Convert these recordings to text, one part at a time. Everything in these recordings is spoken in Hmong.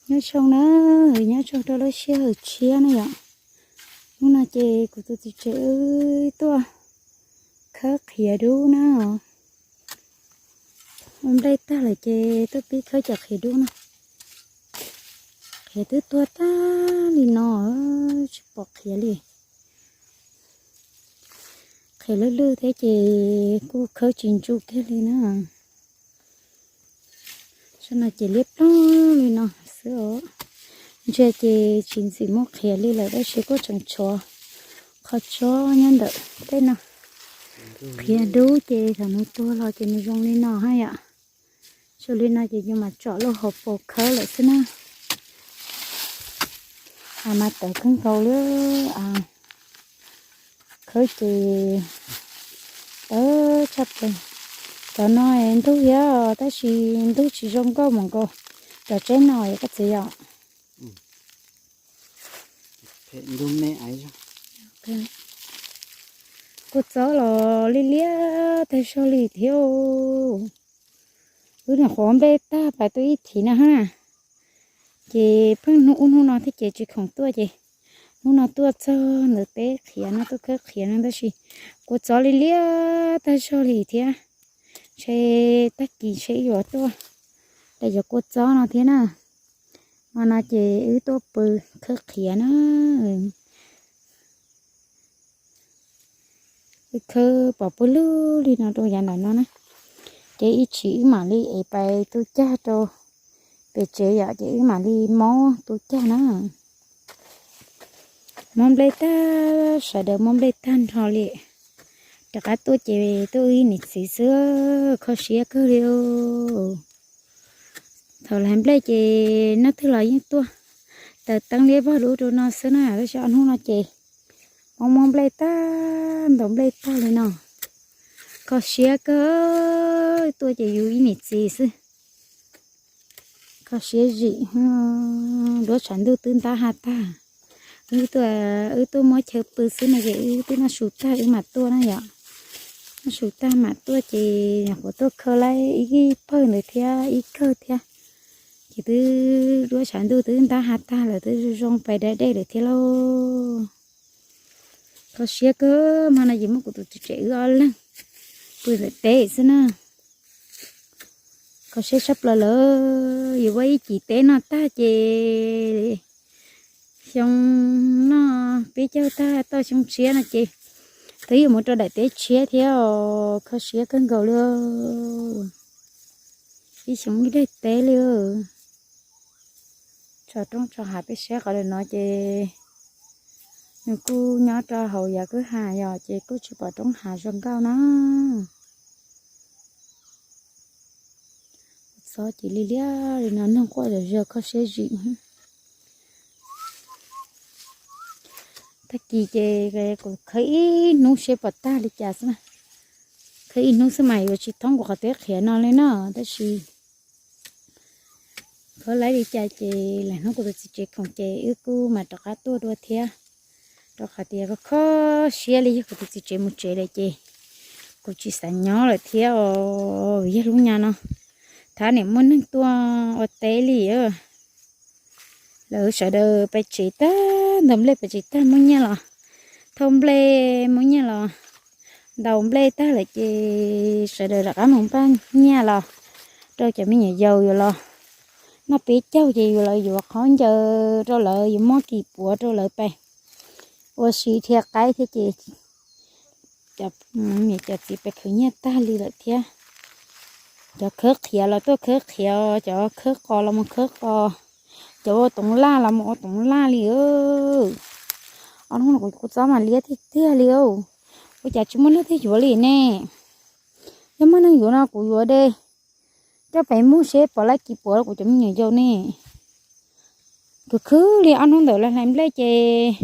Nyob zoo na, nyob zoo rau lub sij hawm tshiab na yom. Hnub no ces kuv tus txiv tsev wb tuaj khawb qhiav dub na. Ua nplej tag lawm ces tuaj pib khawb cov qhiav dub na. Qhiav twb tuag tag li no, tsis pom qhiav li. Qhiav lwj lwj thiab ces kuj khawb tsis ntsu kiag li na. Tsam no ces liab ploog li no xwb os. Ntsia ces tsis ntxim muaj qhiav li lawm tab sis kuj tseem tshuav qhov tsob nyob ntawm tej no. Qhiav dub ces thaum nws tuag los ces nws zoo li no haj yom. Zoo li no ces yus mam tsom lub hauv paus khawb lawm xwb na. Mas tawv kawg nkaus li. Khawb ces tawv tshaj plaws. Cov no ntug thiab tab sis ntug tsis zoo nkauj mus nkaus cov tsheb no koj txiv yom. Kua txob los liab liab tag zog li thiab. Wb nyuam qhuav nplej tag pas tuaj ib thim no hab na. Ces pheej hnub ub hnub no thiab ces tsis khoom tuaj ces hnub no tuaj txog ntawm teb qhiav no tuaj khawb qhiav no tab sis kua txob liab liab tag zog li thiab. Ntshe tag kis ntshe wb yuav tuaj de cov kua txob no thiab na. Hmo no ces wb tuaj pw khawb qhiav na. Wb khawb pom pawg lug li no rau yav ntawm no na. Ces ib chim wb mam li ev pais tu cag rau pem tsev yom, ces wb mam li mob tu cag na. Mob nplej tag, sawv daws mob nplej tag nrho li. Rov qab tuaj ces tuaj wb ib niam txiv xwb, kho siab kawg li. Thaum hlais nplej ces nag twg los yeej tuaj taws teeb liab vog lub rau no xwb na, tab sis ob hnub no ces mob mob nplej tag, ntaus nplej tag li no. Kho siab kawg, tuaj ces yus ib niam txiv xwb. Kho siab zim, duab tshav ntuj twb ntab haj tag. Wb tuaj, wb tuaj muab chaw pw xwb no ces wb twb noj su tag wb mam tuaj na yom. Noj su tag mam tuaj ces nyuam qhuav tuaj khaws lawm ib pawg ntawd thiab ib kawg thiab. Ces twb duab tshav ntuj twb ntab haj tag lawm, twb zoo zoo pais da dej lawm thiab lauj. Kho siab kawg, hmo no ces muab kuv tus txiv tsev wb ob leeg pw ntawm teb xwb na. Kho siab tshaj plaws lawm, yuav ua ib cim teb noj tag ces xyoo noj peb caug tag tau xyoo tshiab no ces twb yuav mus rau daim teb tshiab thiab os, kho siab kawg nkaus li. Ib xyoo ib daim teb li. Tso roob tso hav peb saib qhov lawm no ces nws kuj nyob rau hauv yav kwj ha yom, ces kuj tsis pom roob hav zoo nkauj na. Txob ces liab liab li no, noog quaj zom zaws kho siab zim. Tag kis ces kuv khawb ib hnub seb puas tag li cas xwb na. Khawb ib hnub xwb mas yuav tsis thoob kuv qhov teb qhiav no li na, tab sis khawb laib li cas ces lwm hnub kuv tus txiv tsev khoom ces wb kuj mam rov qab tuaj dua thiab. Rau qhov tias kho siab li, yog kuv tus txiv tsev mus tsev lawm ces kuv tsis xav nyob lawm thiab os. Yog lub nyab no thab niam muaj neeg tuaj ua teb li. Lawv sawv daws pais tsev tag, ntaus nplej pais tsev tag muab nyiaj los, thauj nplej muab nyiaj los, ntaus nplej tag lawm ces sawv daws rov qab mus npaj nyiaj los rau cov me nyuam yaus yuav los noj peb caug ces yuav los yuav khaub ncaws rau lawv, yuav muab kis puav rau lawv pais ua si dhia qaib thiab ces cov niam cov txiv pais khwv nyiaj tag li lawm thiab. Cov khawb qhiav los tuaj khawb qhiav, cov khawb qos los mus khawb qos, cov ua toov laj los mus ua toov laj li. Ob hnub no kuv kua txob mas liab tiag tiag li. Ua cas tsis muaj leej twg yuav li ne? Yog muaj neeg yuav no kuv yuav de coj pem muag seb pom laib kis puav kuv cov me nyuam yaus ne. Khwv khwv li ob hnub ntawd lawv hlais nplej ces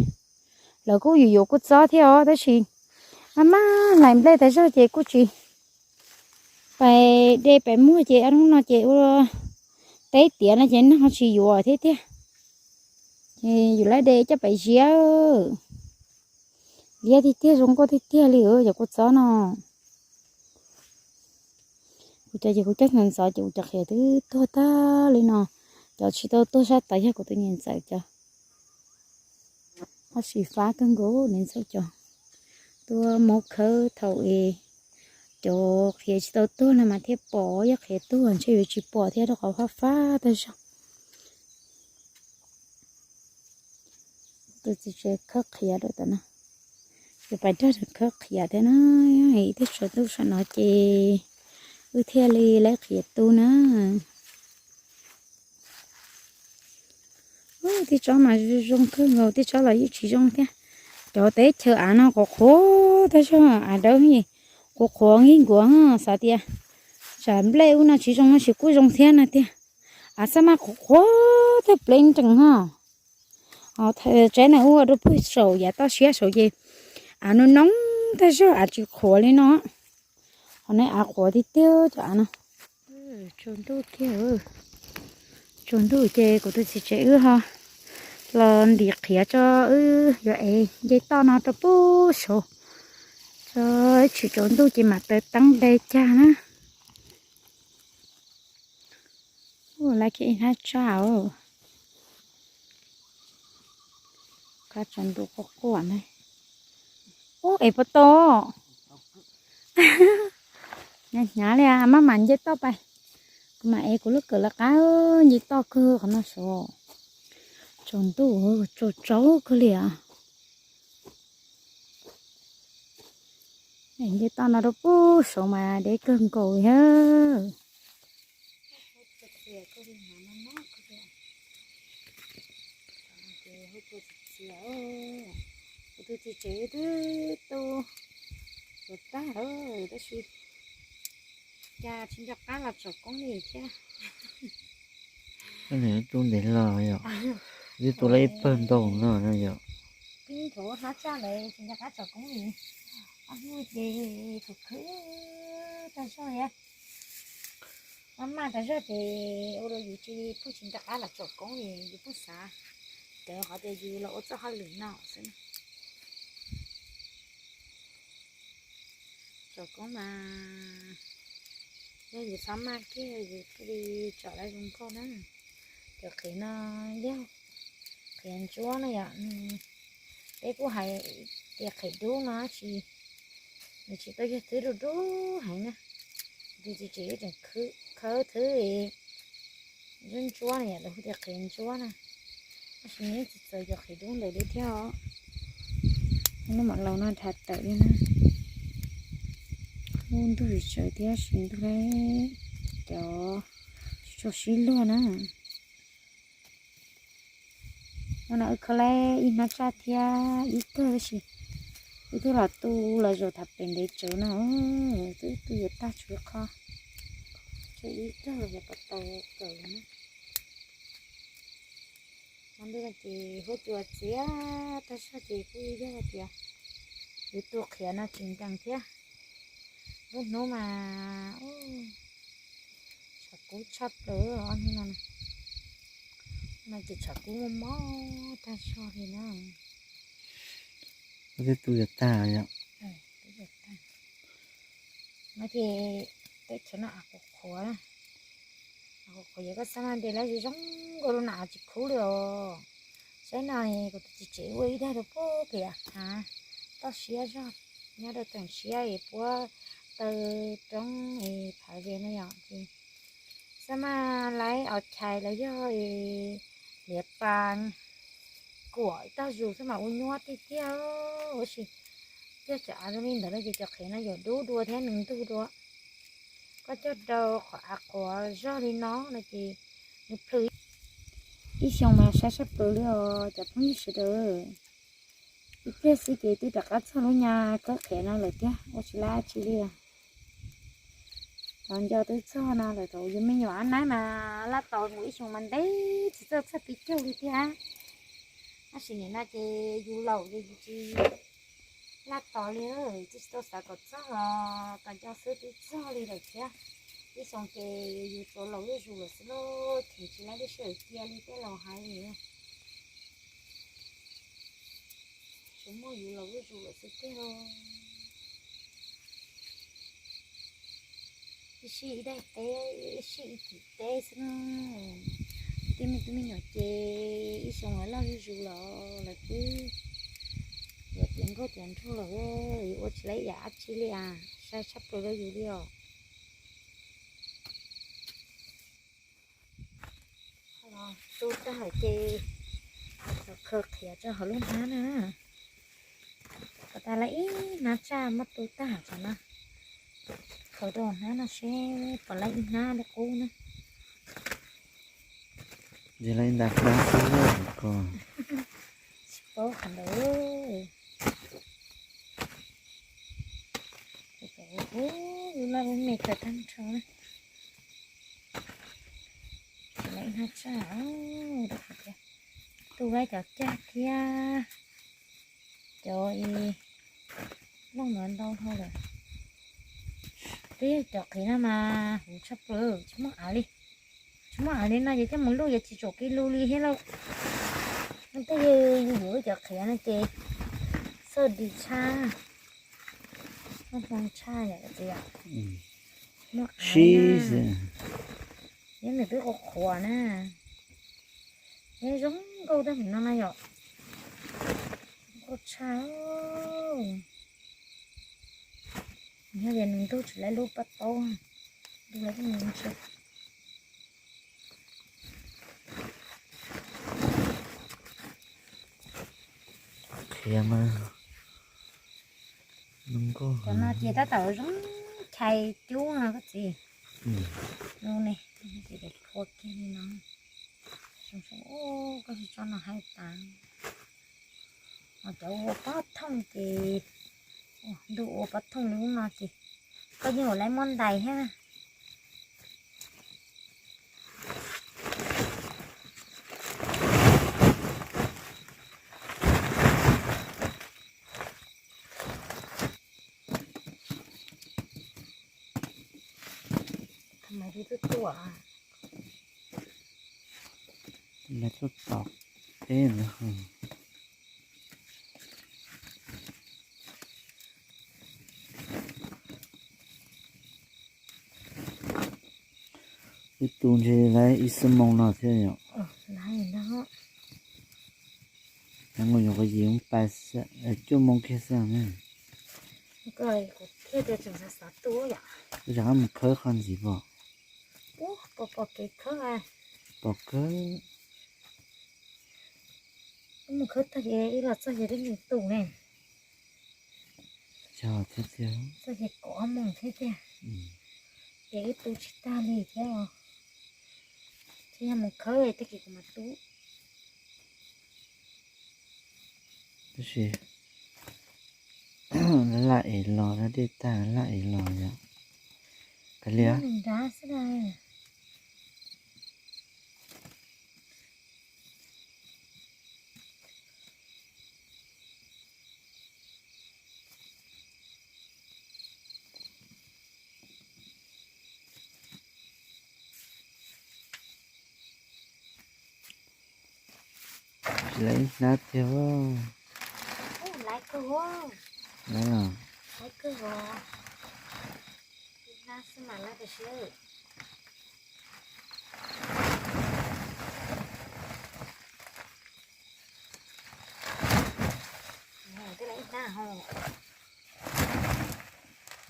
lawv kuj yuav yuav kua txob thiab os, tab sis maj maj hlais nplej tas zog ces kuj tsis pais de pem muag ces ob hnub no ces ua teb tiav no ces neeg ho tsis yuav thiab tiag. Ces yus lawv de coj pem ziab. Liab tiag tiag, zoo nkauj tiag tiag li cov kua txob no. Kuv cov ces kuv coj ntxov ntxov ces kuv cov qhiav twb tuag tag li no. Cov tsis tau tuag sab tod yog kuv tus niam ntxawm cov. Ho xim fab kawg nkaus, niam ntxawm cov tuaj muab khawb thaum es cov qhiav tsis tau tuag no mas thiaj pom, yog qhiav tuag ntshe yuav tsis pom thiab rau qhov fab fab tag zog. Tus txiv tsev khawb qhiav rau tom no, ces pais nrog nws khawb qhiav thiab na. Ib teg tsaus ntuj saum no ces wb thiaj li lawv qhiav tu na. Tib tsob mas zoo kawg nkaus, tib tsob los yeej tsis zoo thiab. Cov teb chaws av no qhuav qhuav tag zog, av dawb, qhuav qhuav nkig nkuav, xav tias tsam nplej ub no tsis zoo no tsis kuj zoo thiab na tiag. Av xab maj qhuav qhuav tag plev nrees ho. Tsaib no ua rau puag saum yav toj siab saud ces av no noob tag zog, av tsis qhuav li no. Ho ne av qhuav tiag tiag cov av no. Tsaus ntuj kiag, tsaus ntuj ces kuv tus txiv tsev wb ho los ntim qhiav tso, wb yuav ev nce toj no rau puag saud. Tso tsis tsaus ntuj ces mam taws teeb de cag na. Ua lawv kiag ib hnab tsaj os. Qab tsaus ntuj quaj quaj ne. Ub, es puas tau? Hnyav hnyav li, maj mam nce toj pais. Kuv mam ev kuv lub kawm lawv qab, nce toj kawg qhov no saud. Tsaus ntuj, tsaus tsaus kawg li as. Nce toj no rau puag saud mas deb kawg nkaus li. Kuv tus txiv tsev twb tu tag lawm tab sis cas tsis nco qab los tsom koob li thiab. Tu ntev los yom, twb tu lawm ib pawg ntau no yom. Pib nthuav hnab tsaj lawm tsis nco qab tsom koob li. Ob hnub ces khwv khwv tag zog li. Maj maj tas zog ces ua rau yus tsis pheej tsis nco qab los tsom koob li, yus pheej xav cawv qhov tias yus los ua txoj hauj lwm no xwb. Tsom koob mas yog yus txhob maj kiag yus thiaj li tsom tau zoo nkauj na. Cov qhiav no yog qhiav ntsuab no yom, peb kuj hais tias qhiav dub no tsis, nws tsis tau yog thwb dub dub heev na. Tus txiv tsev tseem khawb thwb ntsuab ntsuab no yom, lawv hu tias qhiav ntsuab na. Tab sis nws tsis txawv cov qhiav dub ntawd li thiab os. Lub mam laus no dhau tawm li na. Lub ntuj tsis tsawv thiab sis ntuj cov tsis tshua sib luag na. Ua no wb khawb lawm ib hnab tsaj thiab ib kawg tab sis wb twb los tu los zaum tham pem ntev tsawv no, twb tu yuav tag tshuav qho, tshuav ib kawg los yog puas tau kawm na. Ua ntej no ces huab cua txias tag zog ces kuj yog tias yus tu qhiav no tsis nkees thiab. Lub hnub mas tshav kub tshaj plaws ob hnub no. No ces tshav kub muaj mob tag zog li na. Twb tu yuav tag yom. No ces teb chaws no av qhuav qhuav, av qhuav qhuav yog koj xab maj de lawm zoo zoo nkauj rau no av tsis khub li os. Saib no kuv tus txiv tsev ua ib daim rau puag pem av toj siab zog, nyob rau teem siab es puab taw roob es phav ze no yom ces xab maj laib os chais los yog liav pas kuam ib tog zus xwb mas ua nyuaj tiag tiag. Tab sis cog cov av zoo li ntawd no ces cov qhiav no yuav dub dua thiab nws ntug dua. Koj cog rau qhov av qhuav zog li no no ces nws plhws. Ib xyoo mas saib sab plaws li os cov phooj ywg sawv daws. Ib pliag xwb ces twb rov qab txog lub nyab khawb qhiav no lawm thiab ua tsis lab tsi li. Thaum nco twb txog no lawm, thaum yus me nyuam ab naib mas laj tos mus ib xyoo mas ntev tsis txawj txog pib caug li thiab. Tab sis nim no ces yus laus ces yus tsis laj tos li, twb tsis tau xav kom txog los tos nco xwb twb txog li lawm thiab. Ib xyoo ces yus tsuas laus zuj zus lawm xwb lauj, cheem tsis laib lub sij hawm cia li tej laus hais li. Tsuas muaj yus laus zuj zus lawm xwb tiag lauj. Ib sij ib daim teb, ib sij ib cim teb xwb na. Peb me tub me nyuam ces ib xyoo lawv loj zuj zus los lawv twb yuav tiav nkauj tiav nraug lawm, yuav ua tsis laiv yam dab tsi li as, sai tshaj plaws rau yus li os. Tu tag lawm ces los khaws qhiav rau hauv lub hnab na. Kom tas lawm ib hnab tsaj muab tu tag lawm no, khaws rau hauv hnab no seb puas lawm ib hnab li qub na. Ces lawm ib nta hnab xwb ko. Tsis paub qhov ntawd. Lub laj lub me kawg tag nrho na. Tsis lawm ib hnab tsaj, tu lawm cov cag thiab cov i looj ntau ntau dhau lawm. Twb yog cov qhiav no mas huv tshaj plaws, tsis muaj av li. Tsis muaj av li no ces coj mus luj yuav tsis tsom kev lus li thiab lauj. Tej yus yuav cov qhiav no ces xoj dis tshaj, muaj hmoo tshaj yom. Muaj av li na. Nyob nws twb qhuav qhuav na. Nyob zoo nkauj tag npaum no na yom. Nkauj tshaj. Nyob ces nws ntug tsis lawv lub pob taub, ntug lawv tej ntsis. Qhiav mas zoo nkauj. Cov no ces tab tom zoo chais cub no koj txiv. Lub ne, ces phua kiag li no. Zoo zoo, koj tsis tso no haib tas. Ho cov ua pob thooj ces, ntuj ua pob thooj li lub no ces koj yeej ua lawv muab ntais thiab. Mas tuaj tuaj, mas tuaj tom teb ntawd. Ib tug ntshe lawv ib xuab moos no thiab yom. Lawv mus yuav qhov yim mus pais cuaj moos kiag xwb ne. Rov qab mus khawb qhov ntxiv pom. Pom kev khawb. Pom kawg. Mus khawb tag ces ib los txog ces twb nkees tus ne. Yog thiab tiag. Txog ces kaum ob moos thiab tiag. Ces ib tu tsis tag li thiab os. Tsis yog mus khawb tag kis kuv mam tu. Tab sis laj es los, dej tag laj es los yom. Kav liam. Tsis lawv ib hnab tiag. Lawv los.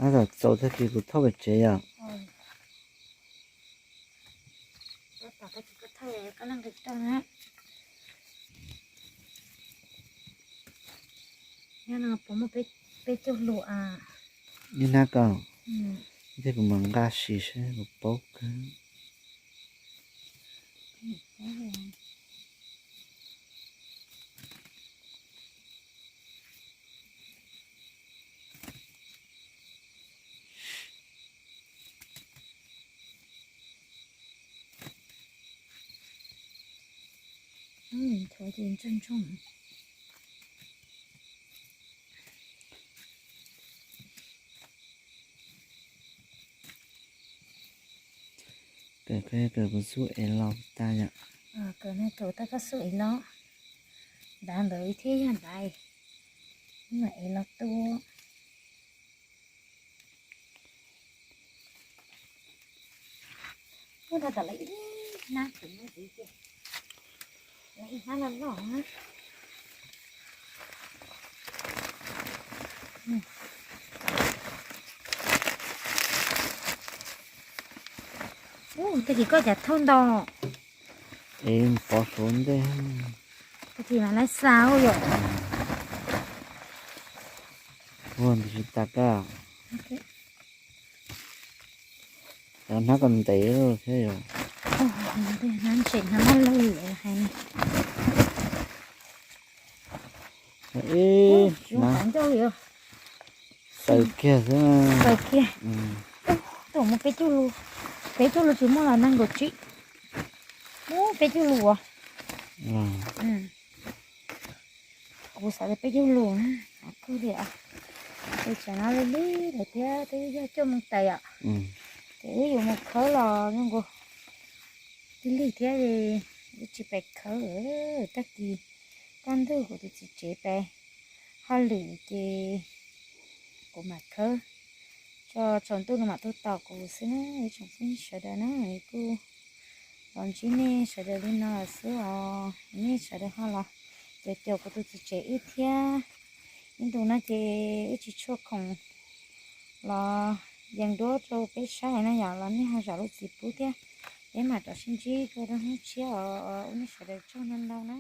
Ab, txaus tag kis kuv thauj pem tsev yom. Ib hnab ko, thiab kuv mam nqa sim seb kuv paub kawg. Nthuav ces ntsoog ntsoog. Kawm, kawm kuv xub ev los tag yom. Kawm, kawm tag koj xub ev los. Nrad ntawd thiab yog nrad, mam ev los tu. Ub, tau tom lawv ib hnab tseem muaj ntxiv ces. Ib hnab no no. Ub, tag kis koj cas thauj ntau. Es pov suav ntej. Tag kis mas lawv xa ua yom. Ua ntsis tas kaj. Cov hnab ko ntev thiab yom. Hnab ntse hnab mab laug hais ne. Ib hnab ncauj li. Xaws kiag xwb. Xaws kiag. Tuaj mus peb caug lus, peb caug lus tsis muaj los nees nkaum tsib. Ub, peb caug lus as. Kuv xav tias peb caug lus na, av kawg li os. Ces tsam no lig lig lawm thiab twb yog cuaj moos tais os. Ces wb yuav mus khawb los zoo nkaus lig lig thiab li, wb tsis pais khawb. Tag kis kaj ntug kuv tus txiv tsev pais hauj lwm ces kuv mam khawb, tso tsaus ntuj no mam tuaj tos kuv xwb na ib tsoom phooj ywg sawv daws na. Kuj los ntsib nej sawv daws li no lawm xwb os, nej sawv daws ho los caum caum kuv tus txiv tsev wb thiab. Ib ntus no ces wb tsis tshua khoom los yees duab rau peb saib na yom, los nej ho zam lub txim pub thiab. Peb mam rov sib ntsib dua rau hnub tshiab os, ua nej sawv daws tsaug ntau ntau na.